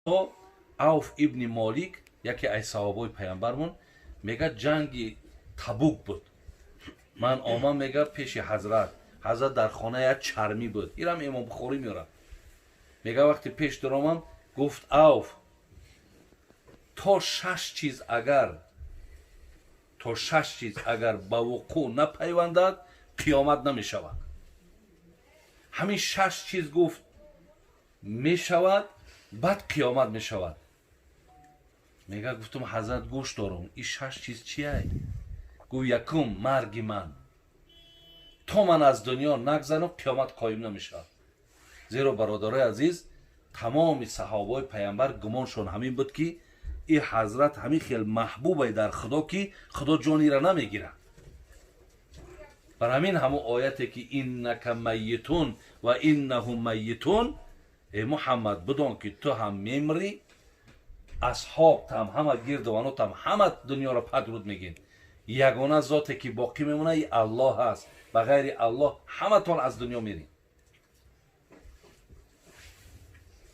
Авф ибни Молик, яке аз саҳобои паямбармон, мега, ҷанги Табук буд. Ман омам, мега, пеши ҳазрат. Ҳазрат дар хона як чармӣ буд. Ирам Имом Бухорӣ меорад. Мега, вақте пеш даромам, гуфт: «Авф, то шаш чиз агар ба вуқӯъ напайвандад, қиёмат намешавад». Ҳамин шаш чиз, гуфт, мешавад, баъд қиёмат мешавад. Мега, гуфтум: «Ҳазрат, гӯш дорум, ин шаш чиз чиай?» Гуфт: «Якум, марги ман. То ман аз дунё нагзарам, қиёмат қоим намешавад». Зеро, бародарои азиз, тамоми саҳобаҳои паямбар гумоншон ҳамин буд, ки ин ҳазрат ҳамин хел маҳбубай дар Худо, ки Худо ҷонира намегирад. Бар ҳамин ҳамун ояте, ки إنك ميت وإنهم ميتون, э Муҳаммад, бидон, ки ту ҳам мемрӣ, асҳобтам ҳама, гирдованотам ҳама дунёро падруд мегин. Ягона зоте, ки боқӣ мемонад, и Аллоҳ аст. Ба ғайри Аллоҳ ҳаматон аз дунё мерин.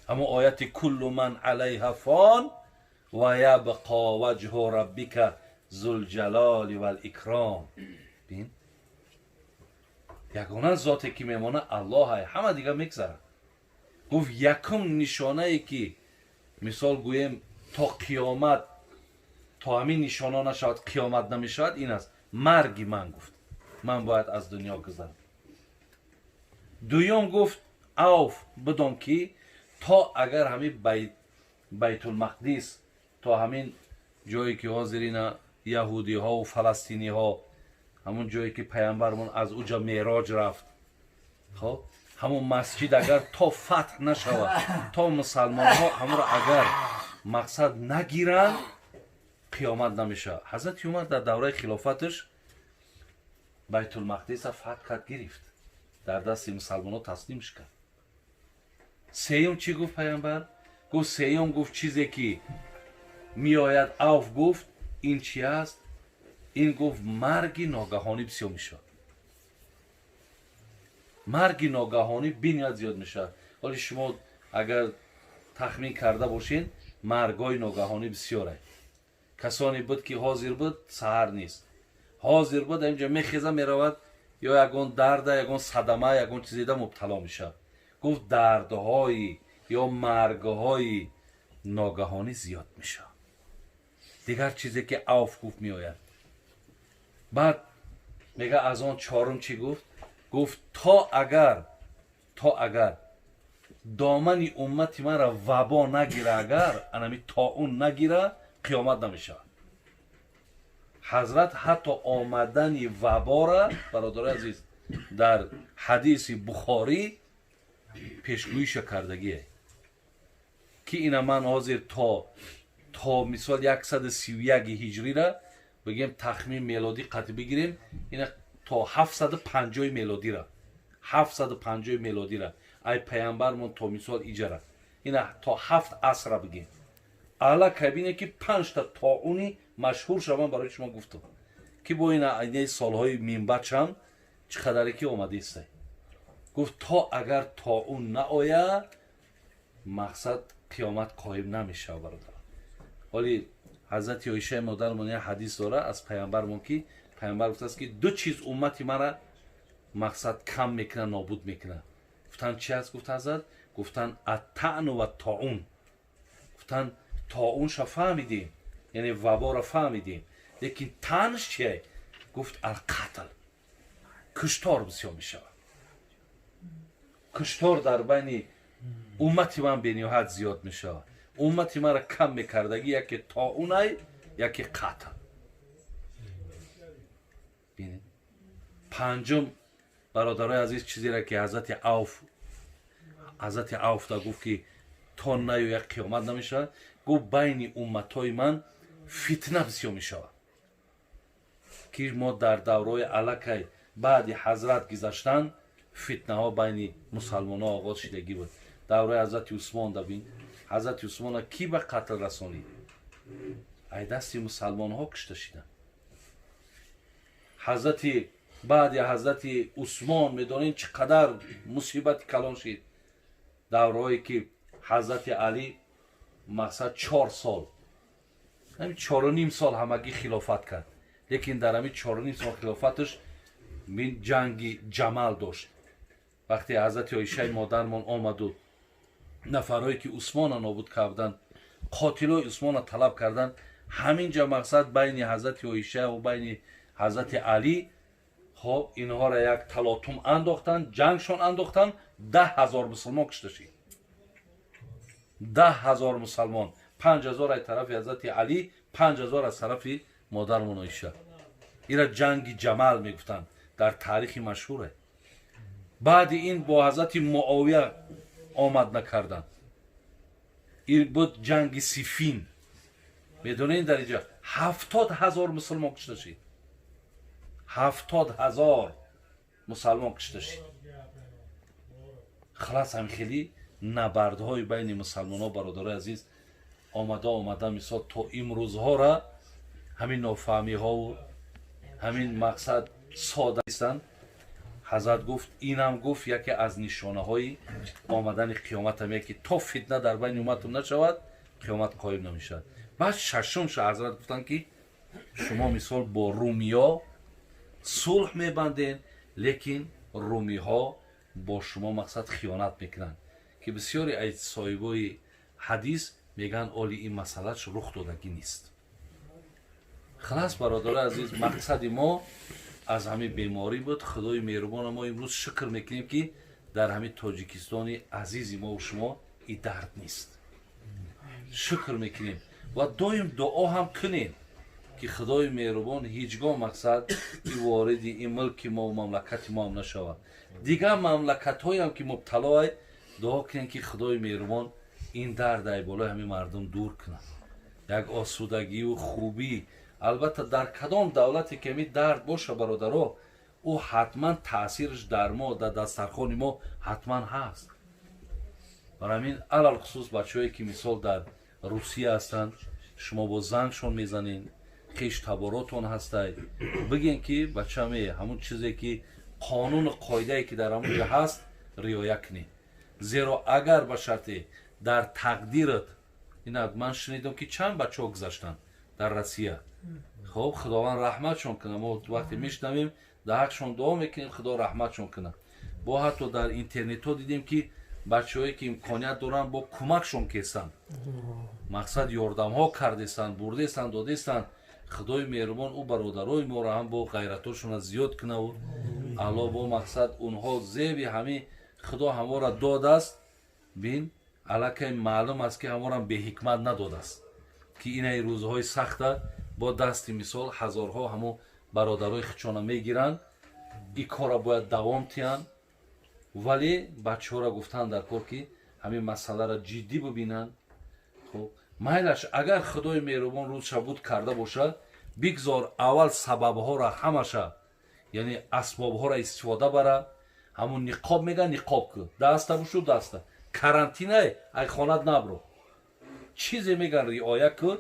Ҳамун ояти كل من عليها فان ويبقى وجه ربك ذو الجلال والإكرام. بин, ягона зоте, ки мемонад, Аллоҳ, ҳама дига мегзарад. Гуфт, якум нишонае, ки мисол гӯем, то қиёмат, то ҳамин нишоно нашавад, қиёмат намешавад, ин аст: марги ман. Гуфт, ман бояд аз дунё гузарам. Дуюм, гуфт: «Авф, бидон, ки то агар ҳамин Байтулмақдис, то ҳамин ҷое, ки ҳозир ина яҳудиҳову фаластиниҳо, ҳамун ҷое, ки паямбармон аз уҷа мероҷ рафт, хоб, ҳамун масҷид агар то фатҳ нашавад, то мусалмонҳо ҳамонро агар мақсад нагиранд, қиёмат намешавад». Ҳазрати Умар дар давраи хилофаташ Байтулмақдиса фатҳ кард, гирифт, дар дасти мусалмонҳо таслимш кард. Сеюм чӣ гуфт паямбар? Гуфт, сеюм, гуфт, чизе ки меояд, Авф, гуфт, ин чи аст? Ин, гуфт, марги ногаҳонӣ бисёр мешавад. Марги ногаҳонӣ бениҳоят зиёд мешавад. Ҳоли шумо агар тахмин карда бошед, маргҳои ногаҳонӣ бисёре. Касоне буд, ки ҳозир буд, саҳар нест, ҳозир буд, инҷа мехеза, меравад, ё ягон дарда, ягон садама, ягон чизеда мубтало мешавад. Гуфт, дардҳои ё маргҳои ногаҳонӣ зиёд мешавад. Дигар чизе, ки Авф гуфт, меояд. Баъд мега, аз он чорум чӣ гуфт? Гуфт, то агар домани уммати манро вабо нагира, агар анами тоун нагира, қиёмат намешавад. Ҳазрат ҳатто омадани вабора, бародари азиз, дар ҳадиси Бухорӣ пешгӯиша кардагие, ки ина ман ҳозир то мисол 131 ҳиҷрира бигем, тахмин мелодӣ қатъи бигирем, ина то 750 мелодира, 750 мелодира, ай паямбармон то мисол иҷара, ина то ҳафт асра бигем, аллакай бине, ки панҷта тоуни машҳур шаван. Барои шумо гуфтам, ки бо ина айнаи солҳои минбачам чӣ қадаре ки омадистай. Гуфт, то агар тоун наояд, мақсад, қиёмат қоим намешавад. Бародар, ҳоли ҳазрати Оишаи модармон як ҳадис дора аз паямбармон, ки паямбар гуфтааст, ки ду чиз уммати мара, мақсад, кам мекунад, нобуд мекунад. Гуфтанд, чи аст? Гуфт ҳазрат, гуфтанд: الطعن والطاعون. Гуфтанд, тоунша фаҳмидем, яъне ваборо фаҳмидем, лекин таънш чие? Гуфт: القتل, куштор бисёр мешавад. Куштор дар байни уммати ман бениҳоят зиёд мешавад. Уммати маро кам мекардагӣ яке тоунай, яке қатл. Бинед, панҷум, бародарои азиз, чизеро, ки ҳазрати Авф да гуфт, ки то наёяд, қиёмат намешавад. Гуфт, байни умматҳои ман фитна бисёр мешавад, ки мо дар давраҳои аллакай баъди ҳазрат гузаштан фитнаҳо байни мусалмонҳо оғоз шидагӣ буд. Давраи ҳазрати Усмон да бин, ҳазрати Усмона кӣ ба қатл расонид? Ай дасти мусалмонҳо кушта шиданд. Ҳазрати баъди ҳазрати Усмон медонед, чӣ қадар мусибати калон шид. Давраҳое, ки ҳазрати Алӣ Мақсад 4 сол, ҳамин 4,5 сол ҳамагӣ хилофат кард, лекин дар ҳамин 4,5 сол хилофаташ мин ҷанги Ҷамал дошт. Вақте ҳазрати Оишаи модармон омаду нафарҳое ки Усмона нобуд карданд, қотилои Усмона талаб карданд, ҳамин ҷа мақсад байни ҳазрати Оиша ва байни ҳазрати Алӣ, хоб, инҳоро як талотум андохтанд, ҷангшон андохтанд, 10 000 мусулмон кушта шид. 10 000 мусалмон, 5000 аз тарафи ҳазрати Алӣ, 5000 аз тарафи модармон Оиша. Ира ҷанги Ҷамал мегуфтанд, дар таърихи машҳуре. Баъди ин бо ҳазрати Муовия омад накарданд, ин буд ҷанги Сифин. Медонед, дар инҷа 70 000 мусулмон кушта шид, 70 000 мусалмон кушта шид. Халас, ҳам хеле набардҳои байни мусалмонҳо, бародарои азиз, омада омада, мисол, то имрӯзҳора ҳамин нофаҳмиҳову ҳамин мақсад сода нестанд. Ҳазрат гуфт, инам гуфт, яке аз нишонаҳои омадани қиёматам е, ки то фитна дар байни умматум нашавад, қиёмат қоим намешавад. Баъд шашумша ҳазрат гуфтанд, ки шумо, мисол, бо румиё сулҳ мебанден, лекин румиҳо бо шумо, мақсад, хиёнат мекунанд, ки бисёре аз соҳибои ҳадис мегӯянд, оли ин масъалаш рух додагӣ нест. Халас, бародари азиз, мақсади мо аз ҳамин беморӣ буд. Худои меҳрубона мо имрӯз шукр мекунем, ки дар ҳамин Тоҷикистони азизи мову шумо и дард нест. Шукр мекунем ва доим дуо ҳам кунем, ки Худои меҳрубон ҳеҷ гоҳ, мақсад, и вориди ин мулки мо, мамлакати мо ҳам нашавад. Дигар мамлакатҳоям ки мубталоай, дуо кунем, ки Худои меҳрубон ин дард ай болои ҳамин мардум дур кунад, як осудагию хубӣ. Албатта, дар кадом давлате ки ҳамин дард боша, бародаро, ӯ ҳатман таъсираш дар мо, дар дастархони мо ҳатман ҳаст. Барои ҳамин, алалхусус бачаҳое ки, мисол, дар Русия ҳастанд, шумо бо зангшон мезанед, хеш таборотон ҳастай, бигем, ки бачаме, ҳамун чизе ки қонуну қоидае ки дар ҳамун ҷо ҳаст, риоя кунед. Зеро агар ба шарте дар тақдират инак ман шунидам, ки чанд бачаҳо гузаштанд дар Россия. Хоб, Худованд раҳматшон кунад. Мо вақте мешунавем, дар ҳақшон дуо мекунем, Худо раҳматшон кунад. Бо ҳатто дар интернетҳо дидем, ки бачаҳое ки имконият доранд, бо кӯмакшон кесанд, мақсад, ёрдамҳо кардесанд, бурдесанд, додесанд. Худои меҳрубон ӯ бародарои моро ҳам бо ғайратошона зиёд кунаву алло бо, мақсад, онҳо зеби ҳамин Худо ҳамора додааст. Бин, аллакай маълум аст, ки ҳаморам беҳикмат надодааст, ки инаи рӯзҳои сахта бо дасти, мисол, ҳазорҳо ҳамо бародарои хичона мегиранд. И корра бояд давом тиҳанд, вале бачаҳоро гуфтан дар кор, ки ҳамин масъаларо ҷиддӣ бибинанд. Хуб, майлаш, агар Худои меҳрубон рӯзша буд карда бошад, бигзор аввал сабабҳоро ҳамаша, яъне асбобҳоро истифода бара. Ҳамун ниқоб мега, ниқоб ку, даста бушу, даста карантинае, ай хонат набро, чизе меган, риоя кун.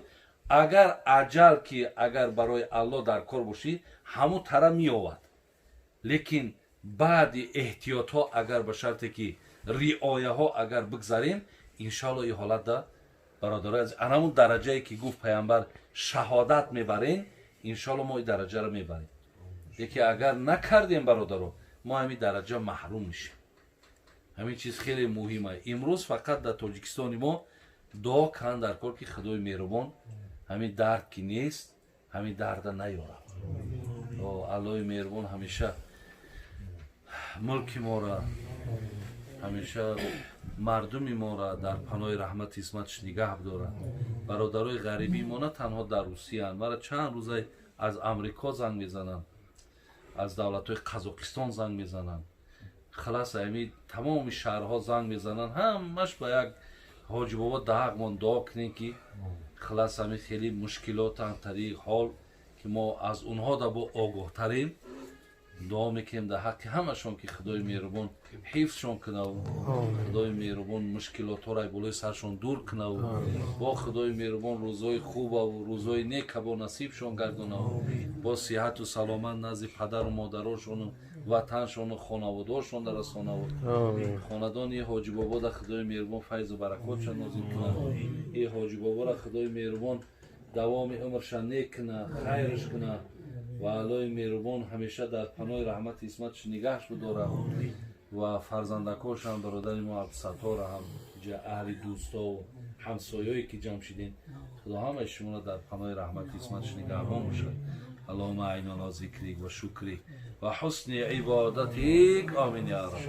Агар аҷал ки агар барои Аллоҳ дар кор бошӣ, ҳамун тара меовад. Лекин баъди эҳтиётҳо, агар ба шарте ки риояҳо агар бигзарем, иншоалло и ҳолатда, бародарои азиз, анамун дараҷае ки гуфт пайғамбар, шаҳодат мебарем, иншоалло мо и дараҷаро мебарем. Лекин агар накардем, бародаро, мо ҳамин дараҷа маҳрум мешем. Ҳамин чиз хеле муҳим аст. Имрӯз фақат дар Тоҷикистони мо дуо кан дар кор, ки Худои меҳрубон ҳамин дард ки нест, ҳамин дарда наёрад. Аллоҳи меҳрубон ҳамеша мулки мора, ҳамеша мардуми мора дар паноҳи раҳмати исматаш нигаҳ дорад. Бародарои ғарибии мо на танҳо дар Русияанд. Мара чанд рӯза аз Амрико занг мезананд, аз давлатҳои Қазоқистон занг мезананд, халас, ами тамоми шаҳрҳо занг мезананд. Ҳамаш ба як ҳоҷибобо даҳақмон дуо кунем, ки халас, ами хеле мушкилотан тариқ ҳол ки мо аз онҳо да бо огоҳтарем. Дуо мекунем дар ҳаққи ҳамашон, ки Худои меҳрубон ҳифзшон кунаву Худои меҳрубон мушкилотҳоро болои саршон дур кунаву бо Худои меҳрубон рӯзҳои хубаву рӯзҳои нека бо насибшон гардонаву бо сиҳату саломат назди падару модарошону Ватаншону хонаводаошонда расонаву хонадони Ҳоҷибобода Худои меҳрубон файзу баракотша нозил кунад. И Ҳоҷибобора Худои меҳрубон давоми умрша нек куна, хайрш куна ва Аллои меҳрубон ҳамеша дар паноҳи раҳмати исматш нигаҳш бидорад ва фарзандакошам, бародари мо Абдусаттора ҳам, аҳли дӯстову ҳамсоёе ки ҷамъ шидем, Худо ҳамаи шуморо дар паноҳи раҳмати исматш нигаҳбон бошад. اللهم أعنا على ذكرك وشكرك وحسن عبادتك، آمين يا رب.